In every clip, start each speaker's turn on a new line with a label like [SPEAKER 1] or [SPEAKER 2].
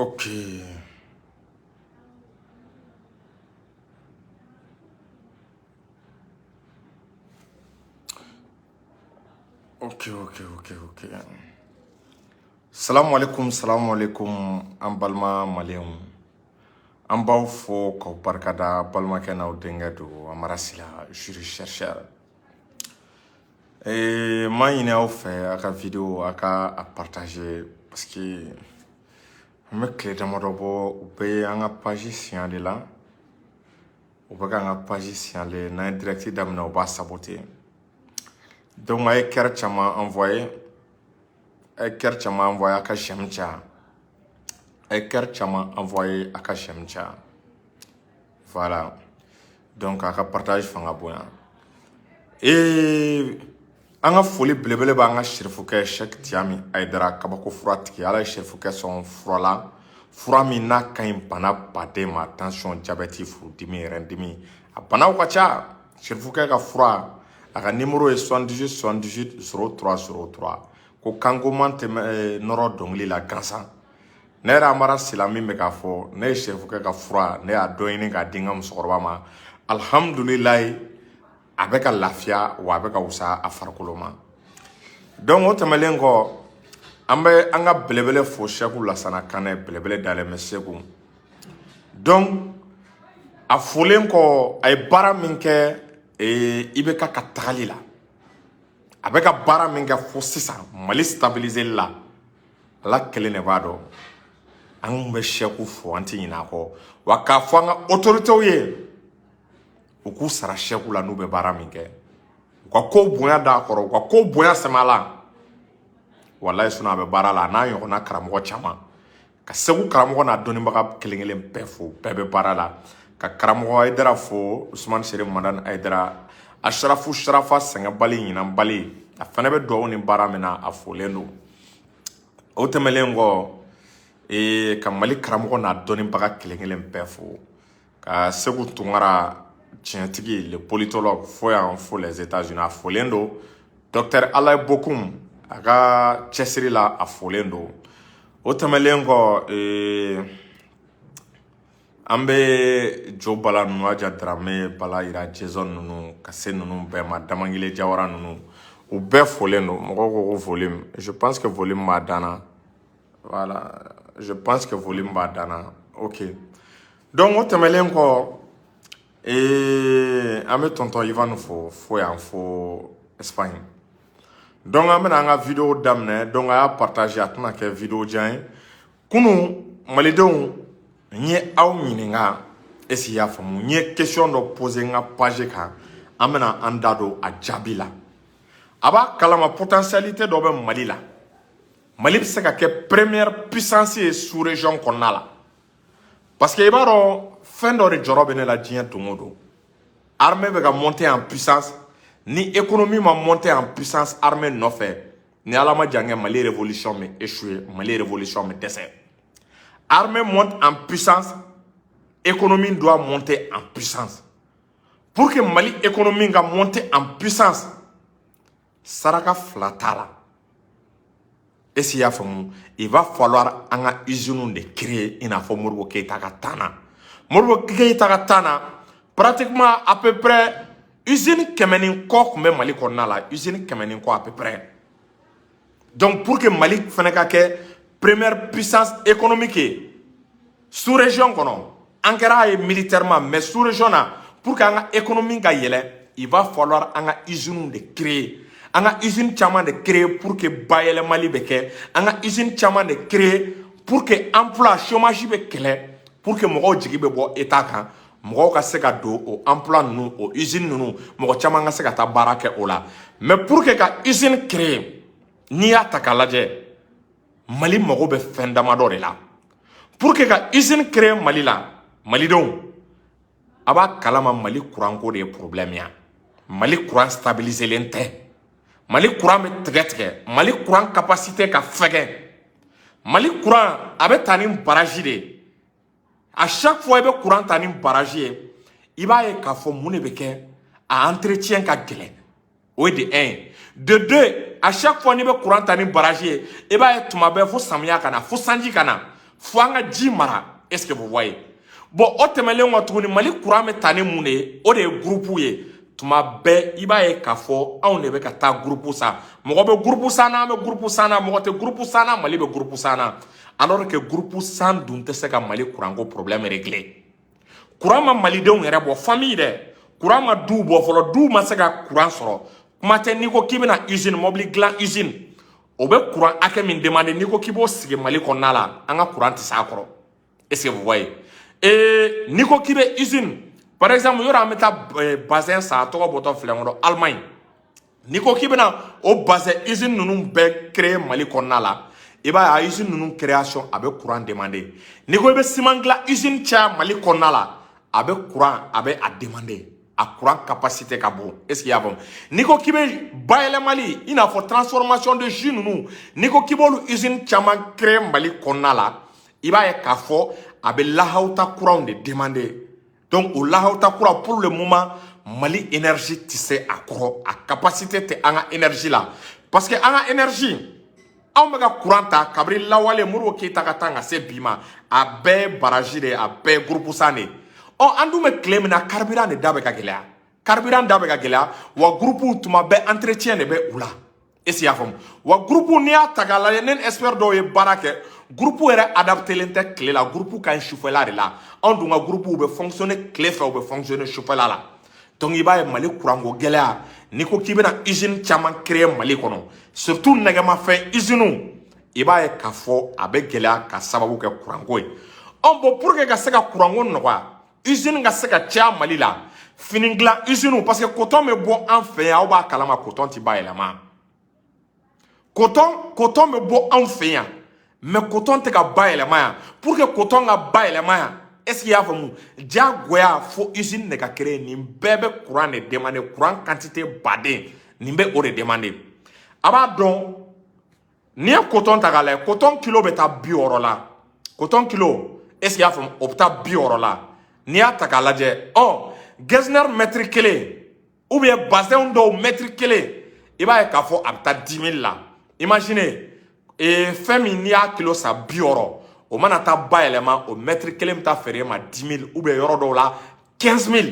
[SPEAKER 1] Ok. Ok. Salamu alaikum, salamu alaikum, an balima maliyɛnw. An b'aw fo k'aw barikada. Balimakɛ n'aw denkɛ don, Amara Sila, juriste chercheur. M'a ɲini aw fɛ, a ka vidéo, a ka a partager, parce que an bɛ tile damadɔ bɔ, u bɛ an ka page signaler la. U bɛ k'an ka page signaler. N'an ye direct daminɛ, u b'a saboter. Donc a ye cœur caman envoyer, a ye cœur caman envoyer, a ka j'aime caya. A ye cœur caman envoyer, a ka j'aime caya. Voilà. Donc a ka partage fanga bonya. An ka foli belebele b'an ka sirifukɛ Cheikh Tiami Ayidara, kabako fura tigi. Ala ye sirifukɛ sɔn fura la, fura min n'a ka ɲi bana baden ma: tension, diabète, furudimi, rɛndimi, a banaw ka ca. Sirifukɛ ka fura, a ka numéro ye 78 78 03 03. Ko kankoman tɛ nɔrɔ dɔnkili la gansan. Ne yɛrɛ Amara Sila min bɛ k'a fɔ, ne ye sirifukɛ ka fura, ne y'a dɔ ɲini k'a di n ka musokɔrɔba ma. Alihamudulilayi, a bɛ ka lafiya, wa a bɛ ka wusa a farikolo ma. Donc o tɛmɛnen kɔ, an bɛ an ka belebele fo, Sɛku Lasana Kanɛ, belebele dalen bɛ Segu. Donc a folen kɔ, a ye baara min kɛ IBK ka tagali la, a bɛ ka baara min kɛ fo sisan Mali stabiliser la, Ala kelen de b'a dɔn. An kun bɛ Sɛku fo, an tɛ ɲinɛ a kɔ. Wa k'a fɔ an ka autorités ye, u k'u sara Sɛku la n'u bɛ baara min kɛ, u ka ko bonya d'a kɔrɔ, u ka ko bonya sɛmɛ la. Walayi, sinɔn a bɛ baara la, a n'a ɲɔgɔnna karamɔgɔ caman. Ka Segu karamɔgɔ n'a dɔnnibaga kelen kelen bɛɛ fo, bɛɛ bɛ baara la. Ka karamɔgɔ Ayidara fo, Usumani Seri Madani Ayidara, Asarafu Sarafa, sɛgɛnbali ɲinanbali, a fana bɛ dugawu ni baara min na, a folen don. O tɛmɛnen kɔ, ka Mali karamɔgɔ n'a dɔnnibaga kelen kelen bɛɛ fo, ka Segu Tunkara tiɲɛtigi, le politologue, fo yan fo les États-Unis, a folen don. Docteur Alayi Bokum, a ka cɛsiri la, a folen don. O tɛmɛnen kɔ, an bɛ Jo Bala ninnu, Aja Darame, Bala Yira, Jason ninnu, ka se ninnu bɛɛ ma, Damangile Jawara ninnu, u bɛɛ folen don. Mɔgɔw ko ko volume, je pense que volume b'a dan na. Voilà, je pense que volume b'a dan na. Ok, donc o tɛmɛnen kɔ, an bɛ tonton Ivan fo fo yan fo Espagne. Donc an bɛna an ka vidéo daminɛ. Donc a y'a partager, a tɛna kɛ vidéo jan ye. Kunun, malidenw, n ye aw ɲininka, est ce que i y'a faamu? N ye question dɔ poser n ka page kan, an bɛna an da don a jaabi la. A b'a kalama, potentialité dɔ bɛ Mali la. Mali bɛ se ka kɛ première puissance ye sous région kɔnɔna la, parce que i b'a dɔn, fɛn dɔ de jɔrɔ bɛ ne la diɲɛ don o don: armée bɛ ka monter en puissance. Ni économie ma monter en puissance armée nɔfɛ, ni Ala ma jan kɛ, Mali révolution bɛ échouer, Mali révolution bɛ dɛsɛ. Armée monte en puissance, économie doit monter en puissance. Pour que Mali économie ka monter en puissance, saraka fila t'a la. Est ce que i y'a faamu? Il va falloir an ka usine de créer, i n'a fɔ Modibo Keyita ka temps na. Modibo Keyita ka temps na, pratiquement à peu près usine 100 ni kɔ tun bɛ Mali kɔnɔna la, usine 100 ni kɔ à peu près. Donc pour que Mali fana ka kɛ première puissance économique ye sous région kɔnɔ, an kɛra ye militairement, mais sous région na, pour que an ka économie ka yɛlɛ, il va falloir an ka usine de créer, an ka usine caman de créer pour que bayɛlɛmali bɛ kɛ, an ka usine caman de créer pour que emploi, chômage bɛ kɛlɛ, pour que mɔgɔw jigi bɛ bɔ état kan, mɔgɔw ka se ka don o emploi ninnu, o usine ninnu, mɔgɔ caman ka se ka taa baara kɛ o la. Mais pour que ka usine créer, n'i y'a ta k'a lajɛ, Mali mago bɛ fɛn damadɔ de la pour que ka usine créer Mali la. Malidenw, a b'a kalama, Mali courant ko de ye problème ya. Mali courant stabiliser len tɛ, Mali courant bɛ tigɛ tigɛ, Mali courant capacité ka fɛgɛn. Mali courant a bɛ ta ni barrage de ye. À chaque fois i bɛ courant ta ni barrage ye, i b'a ye k'a fɔ mun de bɛ kɛ, a entretien ka gɛlɛn. O ye de un ye. De deux, à chaque fois n'i bɛ courant ta ni barrage ye, i b'a ye tuma bɛɛ, fo samiya ka na, fo sanji ka na. Fo an ka ji mara. Est ce que vous voyez? Bon, o tɛmɛnen kɔ tuguni, Mali courant bɛ ta ni mun de ye? O de ye groupe ye. Tuma bɛɛ i b'a ye k'a fɔ anw de bɛ ka taa groupe san. Mɔgɔ bɛ groupe san na, an bɛ groupe san na, mɔgɔ tɛ groupe san na, Mali bɛ groupe san na, alors que groupe san dun tɛ se ka Mali courant ko problème régler. Courant ma malidenw yɛrɛ bɔ famille dɛ, courant ma duw bɔ fɔlɔ, duw ma se ka courant sɔrɔ. Kuma tɛ n'i ko k'i bɛna usine, mobili dilan usine, o bɛ courant hakɛ min demander, n'i ko k'i b'o sigi Mali kɔnɔna la, an ka courant tɛ s'a kɔrɔ. Est ce que vous voyez? Et n'i ko k'i bɛ usine, par exemple, yɔrɔ an bɛ taa bazin san, a tɔgɔ bɔtɔ filɛ n kɔnɔ, Allemagne, n'i ko k'i bɛna o bazin usine ninnu bɛɛ créer Mali kɔnɔna la, i b'a ye a usine ninnu création, a bɛ courant demander. N'i ko i bɛ ciment dilan usine caya Mali kɔnɔna la, a bɛ courant, a bɛ a demander, a courant capacité ka bon. Est ce que i y'a faamu? N'i ko k'i bɛ bayɛlɛmali, i n'a fɔ transformation de jus ninnu, n'i ko k'i b'olu usine caman créer Mali kɔnɔna la, i b'a ye k'a fɔ a bɛ lahawuta kuranw de demander. Donc o lahawuta kura, pour le moment, Mali énergie tɛ se a kɔrɔ, a capacité tɛ an ka énergie la, parce que an ka énergie, anw bɛ ka courant ta kabini lawale Modibo Keyita ka taa ka se bi ma, a bɛɛ ye barrage de ye, a bɛɛ ye groupe san de ye. Ɔ, an dun bɛ tile min na, carburant de da bɛ ka gɛlɛya, carburant da bɛ ka gɛlɛya. Wa groupe, tuma bɛɛ entretien de bɛ u la. Est ce que i y'a faamu? Wa groupe, n'i y'a ta k'a lajɛ, ne ni expert dɔw ye baara kɛ, groupe yɛrɛ adaptélen tɛ tile la, groupe ka ɲi sufɛla de la. Anw dun ka groupe bɛ fonctionner tile fɛ, u bɛ fonctionner sufɛla la. Donc i b'a ye, Mali kuranko gɛlɛya, n'i ko k'i bɛna usine caman créer Mali kɔnɔ, surtout nɛgɛmafɛn usine, i b'a ye k'a fɔ a bɛ gɛlɛya ka sababu kɛ kuranko ye. Ɔ bon, pour que ka se ka kuranko nɔgɔya, usine ka se ka caya Mali la, fini dilan usine, parce que coton bɛ bɔ an fɛ yan, aw b'a kalama, coton ti bayɛlɛma. Coton bɛ bɔ anw fɛ yan, mais coton tɛ ka bayɛlɛma yan. Pour que coton ka bayɛlɛma yan, est ce que i y'a faamu, diyagoya fo usine de ka créer. Nin bɛɛ bɛ courant de demander, courant quantité baden, nin bɛ o de demander. A b'a dɔn, n'i ye coton ta k'a lajɛ, coton kilo bɛ taa 60 la. Coton kilo, est ce que i y'a faamu, o bɛ taa 60 la. N'i y'a ta k'a lajɛ, ɔ getzner mètre kelen ou bien bazɛn dɔw mètre kelen, i b'a ye k'a fɔ a bɛ taa 10 000 la. Imaginez, ee, fɛn min n'i y'a kilo san 60, o mana taa bayɛlɛma, o mètre kelen bɛ taa feere e ma 10 000 ou bien yɔrɔ dɔw la 15 000.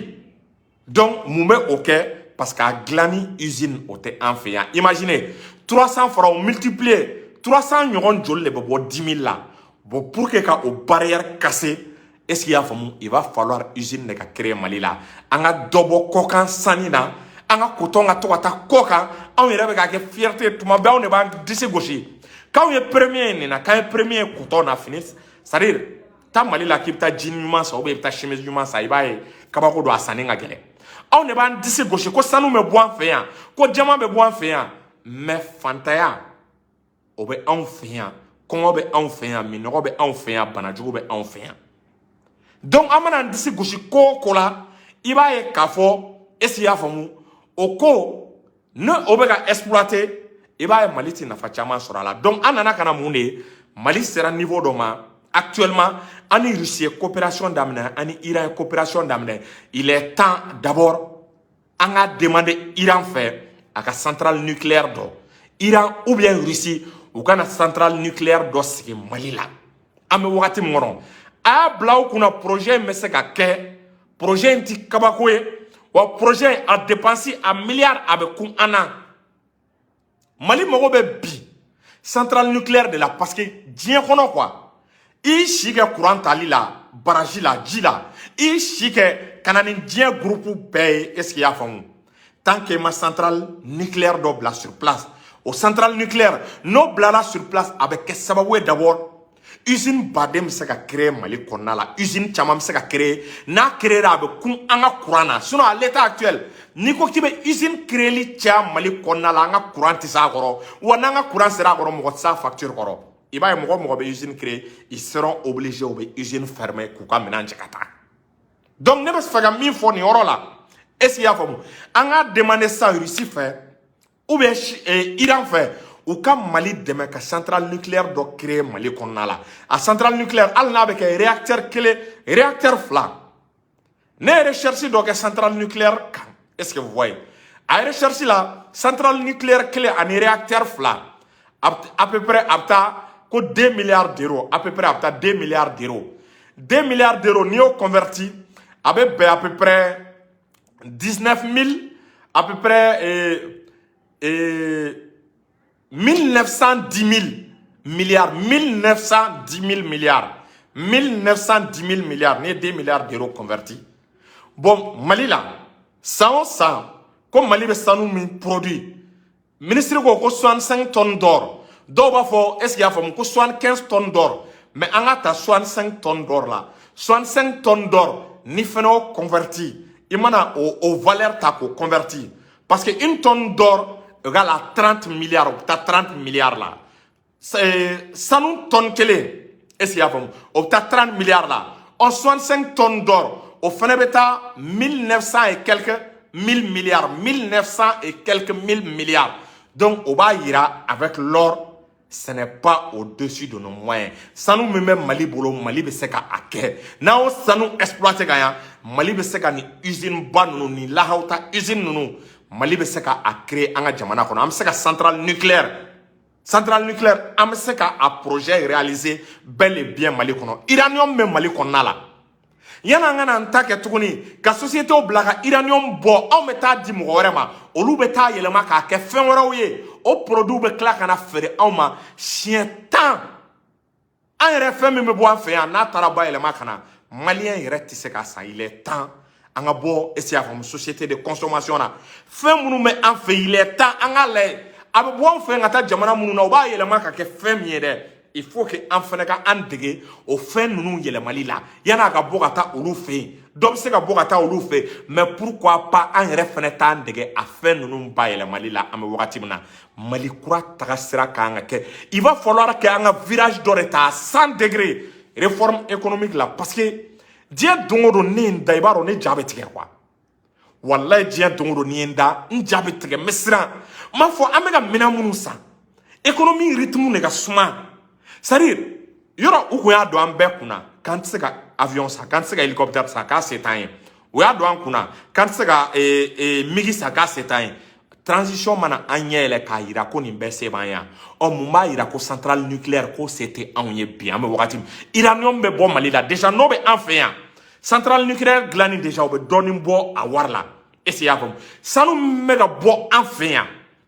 [SPEAKER 1] Donc mun bɛ o kɛ? Parce que a dilanni usine, o tɛ an fɛ yan. Imaginez, 300 francs multiplier 300 ɲɔgɔn, joli de bɛ bɔ 10 000 la? Bon, pour que ka o barrière casser, est ce que i y'a faamu, il va falloir usine de ka créer Mali la, an ka dɔ bɔ kɔkan sanni na, an ka coton ka to ka taa kɔ kan. Anw yɛrɛ bɛ k'a kɛ fierté ye, tuma bɛɛ anw de b'an disi gosi k'anw ye premier ye nin na, k'an ye premier ye coton na, fini. C'est à dire, taa Mali la k'i bɛ taa jean ɲuman san ou bien i bɛ taa chemise ɲuman san, i b'a ye kabako don, a sanni ka gɛlɛn. Anw de b'an disi gosi ko sanu bɛ bɔ an fɛ yan, ko jama bɛ bɔ an fɛ yan, mais fantanya o bɛ anw fɛ yan, kɔngɔ bɛ anw fɛ yan, minɔgɔ bɛ anw fɛ yan, banajugu bɛ anw fɛ yan. Donc an mana an disi gosi ko o ko la, i b'a ye k'a fɔ, est ce que i y'a faamu, o ko ne o bɛ ka exploiter, i b'a ye Mali tɛ nafa caman sɔrɔ a la. Donc an nana ka na mun de ye? Mali sera niveau dɔ ma actuellement, an ni Russie ye coopération daminɛ, an ni Iran ye coopération daminɛ. Il est temps d'abord an ka demander Iran fɛ a ka centrale nucléaire dɔ, Iran ou bien Russie, u ka na centrale nucléaire dɔ sigi Mali la. An bɛ wagati min kɔnɔ, a y'a bila aw kunna, projet in bɛ se ka kɛ, projet in ti kabako ye. Wa projet in, a dépense a milliard, a bɛ kun an na. Mali mago bɛ bi centrale nucléaire de la, parce que diɲɛ kɔnɔ quoi, i si kɛ courant tali la, barrage la, ji la, i si kɛ ka na ni diɲɛ groupe bɛɛ ye. Est ce que i y'a faamu? Tant que ma centrale nucléaire dɔ bila sur place, o centrale nucléaire n'o bilala sur place, a bɛ kɛ sababu ye d'abord usine baden bɛ se ka créer Mali kɔnɔna la, usine caman bɛ se ka créer. N'a créer, a bɛ kun an ka courant na. Sinon, à l'état actuel, n'i ko k'i bɛ usine créer caya Mali kɔnɔna la, an ka courant tɛ s'a kɔrɔ. Wa n'an ka courant sera a kɔrɔ, mɔgɔ tɛ s'a facture kɔrɔ. I b'a ye, mɔgɔ mɔgɔ bɛ usine créer, ils seront obligés, u bɛ usine fermer k'u ka minɛn cɛ ka taa. Donc ne bɛ fɛ ka min fɔ nin yɔrɔ la, est ce que i y'a faamu, an k'a demander sisan Russie fɛ ou bien Iran fɛ, u ka Mali dɛmɛ ka centrale nucléaire dɔ créer Mali kɔnɔna la. A centrale nucléaire, hali n'a bɛ kɛ réacteur kelen, réacteur fila. Ne ye recherche dɔ kɛ centrale nucléaire kan. Est ce que vous voyez? A recherche la, centrale nucléaire kelen ani réacteur fila, à peu près a bɛ taa ko 2 milliards d'euros à peu près, a bɛ taa 2 milliards d'euros. 2 milliards d'euros, n'i y'o converti, a bɛ bɛn à peu près 19 000, à peu près 1910 000 milliards, 1910 000 milliards, 1910 000 milliards. N'i ye 2 milliards d'euros converti, bon, Mali la, san o san, ko Mali bɛ sanu min produit, ministre ko ko 65 tonnes d'or, dɔw b'a fɔ, est ce que i y'a faamu, ko 75 tonnes d'or, mais an ka ta 65 tonnes d'or la. 65 tonnes d'or, ni fɛnɛ y'o converti, i mana o valeur ta k'o converti, parce que une tonne d'or égale à 30 milliards, o bɛ taa 30 milliards la. Sanu tonne kelen, est ce que i y'a faamu, o bɛ taa 30 milliards la. Ɔ, 65 tonnes d'or, o fɛnɛ bɛ taa 1900 et quelques mille milliards, 1900 et quelques mille milliards. Donc o b'a yira, avec l'or, ce n'est pas au-dessus de nos moyens. Sanu min bɛ Mali bolo, Mali bɛ se ka a kɛ. N'an y'o sanu exploiter ka ɲa, Mali bɛ se ka nin usine ba ninnu, nin lahawuta usine ninnu, Mali bɛ se ka a créer an ka jamana kɔnɔ. An bɛ se ka centrale nucléaire, an bɛ se ka a projet réaliser bel et bien Mali kɔnɔ. Uranium bɛ Mali kɔnɔna la. Yanni an ka na an ta kɛ tuguni ka société bila ka uranium bɔ, anw bɛ taa di mɔgɔ wɛrɛ ma, olu bɛ taa yɛlɛma k'a kɛ fɛn wɛrɛw ye, o produit bɛ tila ka na feere anw ma siɲɛ 10. An yɛrɛ, fɛn min bɛ bɔ an fɛ yan, n'a taara bayɛlɛma ka na, malien yɛrɛ tɛ se k'a san. Il est temps an ka bɔ, est ce que y'a faamu, société de consommation na. Fɛn minnu bɛ an fɛ, il est temps an k'a lajɛ, a bɛ bɔ an fɛ yan ka taa jamana minnu na, u b'a yɛlɛma ka kɛ fɛn min ye dɛ, il faut que an fana ka an dege o fɛn ninnu yɛlɛmali la yan'a ka bɔ ka taa olu fɛ yen. Dɔ bɛ se ka bɔ ka taa olu fɛ yen, mais pourquoi pas an yɛrɛ fana t'an dege a fɛn ninnu bayɛlɛmali la? An bɛ wagati min na, Mali kura taga sira kan ka kɛ, il va falloir que an ka virage dɔ de ta à 100 degrés réforme économique la, parce que diɲɛ don o don ne ye n da, i b'a dɔn, ne ja bɛ tigɛ quoi. Walayi, diɲɛ don o don n'i ye n da, n ja bɛ tigɛ, n bɛ siran. N b'a fɔ an bɛ ka minɛn minnu san, économie rythme de ka suma. C'est à dire, yɔrɔ u kun y'a don an bɛɛ kunna k'an tɛ se ka avion san, k'an tɛ se ka hélicoptère san, k'a se t'an ye. U y'a don an kunna k'an tɛ se ka MiG san, k'a se t'an ye. Transition mana an ɲɛ yɛlɛ k'a yira ko nin bɛɛ se b'an ye. Ɔ, mun b'a yira ko centrale nucléaire ko se tɛ anw ye bi? An bɛ wagati min, uranium bɛ bɔ Mali la déjà, n'o bɛ an fɛ yan, centrale nucléaire dilanni déjà, o bɛ dɔɔnin bɔ a wari la. Est ce que i y'a faamu? Sanu min bɛ ka bɔ an fɛ yan,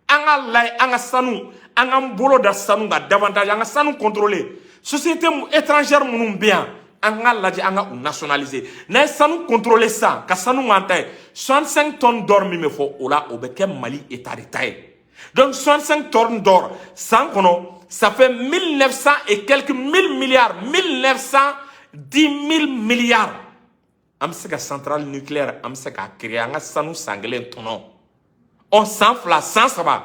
[SPEAKER 1] an ka lajɛ, an ka sanu, an k'an bolo da sanu kan davantage, an ka sanu contrôler. Société étrangère minnu bɛ yan, an k'a lajɛ an ka u nationaliser. N'an ye sanu contrôler sisan, ka sanu k'an ta ye, 65 tonnes d'or min bɛ fɔ o la, o bɛ kɛ Mali état de ta ye. Donc 65 tonnes d'or san kɔnɔ, ça fait 1900 et quelques mille milliards, 1910 000 milliards. An bɛ se ka centrale nucléaire, an bɛ se k'a créer, an ka sanu san kelen tɔnɔ, ɔ, san 2, san 3.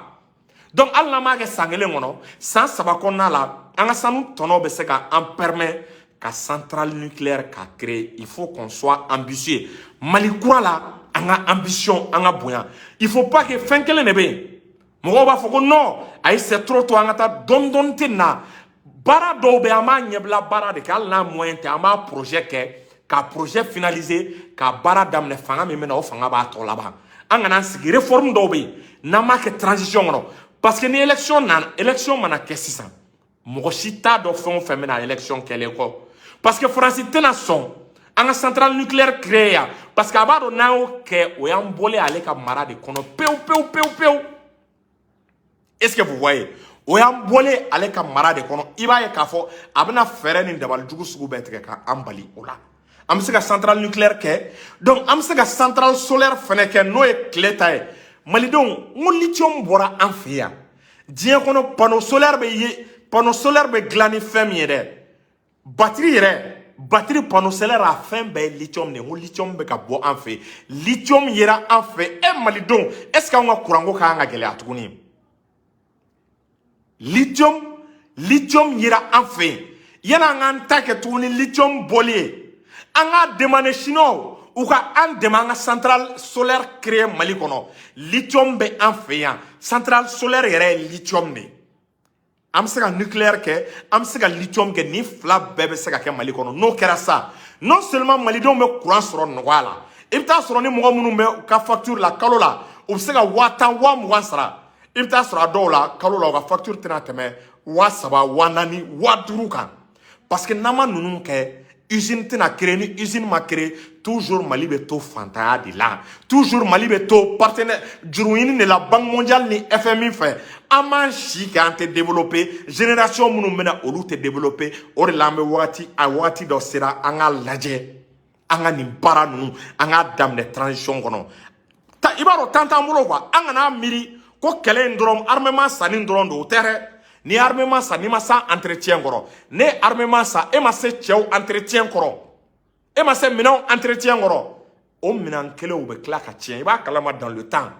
[SPEAKER 1] Donc hali n'an m'a kɛ san kelen kɔnɔ, san 3 kɔnɔna la, an ka sanu tɔnɔ bɛ se ka an permet ka centrale nucléaire ka créer. Il faut qu'on soit ambitieux. Mali kura la, an ka ambition, an ka bonya. Il faut pas que fɛn kelen de bɛ yen, mɔgɔw b'a fɔ ko non, ayi, c'est trop tôt, an ka taa dɔɔni dɔɔni tɛ na. Baara dɔw bɛ yen, an b'a ɲɛbila baara de kɛ, hali n'a moyen tɛ, an b'a projet kɛ, ka projet finaliser, ka baara daminɛ. Fanga min bɛ na, o fanga b'a tɔ laban. An kana an sigi. Réforme dɔw bɛ yen, n'an m'a kɛ transition kɔnɔ, parce que ni élection nana, élection mana kɛ sisan, mɔgɔ si t'a dɔn fɛn o fɛn bɛna élection kɛlen kɔ, parce que Faransi tɛna sɔn an ka centrale nucléaire créer yan, parce que a b'a dɔn n'an y'o kɛ, o y'an bɔlen ale ka mara de kɔnɔ pewu pewu pewu pewu. Est ce que vous voyez? O y'an bɔlen ale ka mara de kɔnɔ. I b'a ye k'a fɔ a bɛna fɛɛrɛ ni dabalijugu sugu bɛɛ tigɛ ka an bali o la. An bɛ se ka centrale nucléaire kɛ, donc an bɛ se ka centrale solaire fɛnɛ kɛ, n'o ye tile ta ye. Malidenw, n ko lithium bɔra an fɛ yan. Diɲɛ kɔnɔ, panneau solaire bɛ ye, panneau solaire bɛ dilan ni fɛn min ye dɛ, batterie yɛrɛ, batterie, panneau solaire, a fɛn bɛɛ ye lithium de ye. N ko lithium bɛ ka bɔ an fɛ yen, lithium yera an fɛ. E malidenw, est ce que anw ka kuranko kan ka gɛlɛya tuguni? Lithium yera an fɛ yen. Yanni an k'an ta kɛ tuguni lithium bɔli ye, an k'a demander chinois u ka an dɛmɛ an ka centrale solaire créer Mali kɔnɔ. Lithium bɛ an fɛ yan, centrale solaire yɛrɛ ye lithium de ye. An bɛ se ka nucléaire kɛ, an bɛ se ka lithium kɛ, nin fila bɛɛ bɛ se ka kɛ Mali kɔnɔ. N'o kɛra sa, non seulement malidenw bɛ courant sɔrɔ nɔgɔya la, i bɛ taa sɔrɔ ni mɔgɔ minnu bɛ u ka facture la kalo la, u bɛ se ka 10 000, 20 000 sara. I bɛ taa sɔrɔ a dɔw la, kalo la, u ka facture tɛna tɛmɛ. 3000, 4000, 5000 kan, parce que n'an ma ninnu kɛ, usine tɛna créer. Ni usine ma créer, toujours Mali bɛ to fantanya de la, toujours Mali bɛ to partenaire juru ɲini de la, Banque mondiale ni FMI fɛ. An b'an si kɛ, an tɛ développer. Génération minnu bɛna, olu tɛ développer. O de la, an bɛ wagati, a wagati dɔ sera, an k'a lajɛ, an ka nin baara ninnu, an k'a daminɛ transition kɔnɔ. Ta, i b'a dɔn, temps t'an bolo quoi. An kana miiri ko kɛlɛ in dɔrɔn, armement sanni dɔrɔn don. O tɛ dɛ. Ni armement san, n'i ma sa entretien kɔrɔ, ne ye armement san, e ma se cɛw entretien kɔrɔ, e ma se minɛnw entretien kɔrɔ, o minɛn kelenw bɛ tila ka tiɲɛ. I b'a kalama, dans le temps,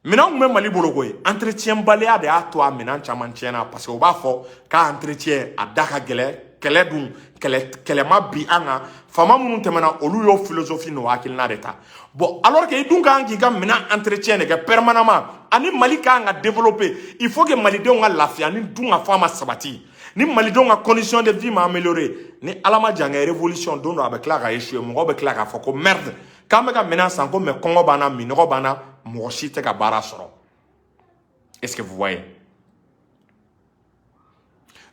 [SPEAKER 1] minɛnw tun bɛ Mali bolo koyi. Entretien baliya de y'a to a minɛn caman tiɲɛna, parce que u b'a fɔ k'a entretien a da ka gɛlɛn. Kɛlɛ dun, kɛlɛ kɛlɛ ma bi an kan. Faama minnu tɛmɛna, olu y'o philosophie n'o hakilina de ta. Bon, alors que i dun kan k'i ka minɛn entretien de kɛ permanemment, ani Mali kan ka développer, il faut que malidenw ka lafiya. Ni dun ka fɔ a ma sabati, ni malidenw ka condition de vie ma améliorer, ni Ala ma jan kɛ, révolution don dɔ a bɛ tila ka échouer. Mɔgɔw bɛ tila k'a fɔ ko merde, k'an bɛ ka minɛn san ko, mais kɔngɔ b'an na, minɔgɔ b'an na, mɔgɔ si tɛ ka baara sɔrɔ. Est-ce que vous voyez?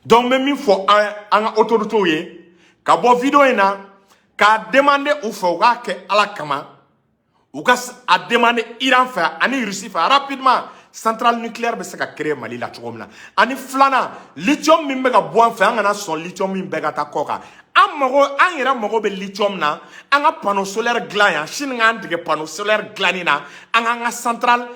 [SPEAKER 1] Donc n bɛ min fɔ an ka autorités ye ka bɔ vidéo in na, k'a demander u fɛ, u k'a kɛ Ala kama, u ka a demander Iran fɛ ani Russie fɛ rapidement, centrale nucléaire bɛ se ka créer Mali la cogo min na. Ani filanan, lithium min bɛ ka bɔ an fɛ, an kana sɔn lithium min bɛɛ ka taa kɔ kan. An mago, an yɛrɛ mago bɛ lithium na, an ka panneau solaire dilan yan. Sini k'an dege panneau solaire dilanni na, an k'an ka centrale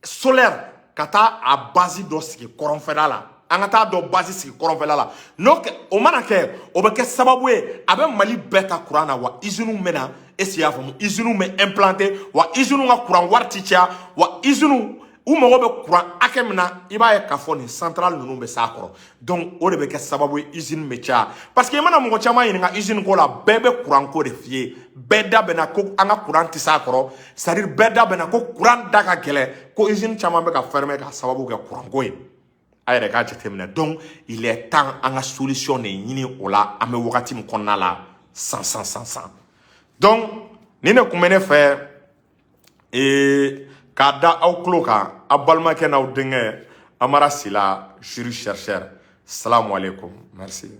[SPEAKER 1] solaire ka taa a base dɔ sigi kɔrɔnfɛla la, an ka taa dɔ base sigi kɔrɔnfɛla la. N'o kɛ, o mana kɛ, o bɛ kɛ sababu ye a bɛ Mali bɛɛ ta courant na. Wa usines bɛ na, est ce que i y'a faamu? Usines bɛ implanter, wa usines ka courant wari ti caya, wa usines u mago bɛ courant hakɛ min na, i b'a ye k'a fɔ nin centrale ninnu bɛ s'a kɔrɔ. Donc o de bɛ kɛ sababu ye usine bɛ caya, parce que i mana mɔgɔ caman ɲininka usine ko la, bɛɛ bɛ courant ko de f'i ye. Bɛɛ da bɛnna ko an ka courant tɛ s'a kɔrɔ, c'est à dire bɛɛ da bɛnna ko courant da ka gɛlɛn, ko usine caman bɛ ka fermer k'a sababu kɛ courant ko ye. A yɛrɛ k'a jateminɛ. Donc il est temps an ka solution de ɲini o la, an bɛ wagati min kɔnɔna la san san san san. Donc nin de tun bɛ ne fɛ k'a da aw tulo kan. Aw balimakɛ n'aw denkɛ Amara Sila, juriste chercheur. Salamu aleykum, merci.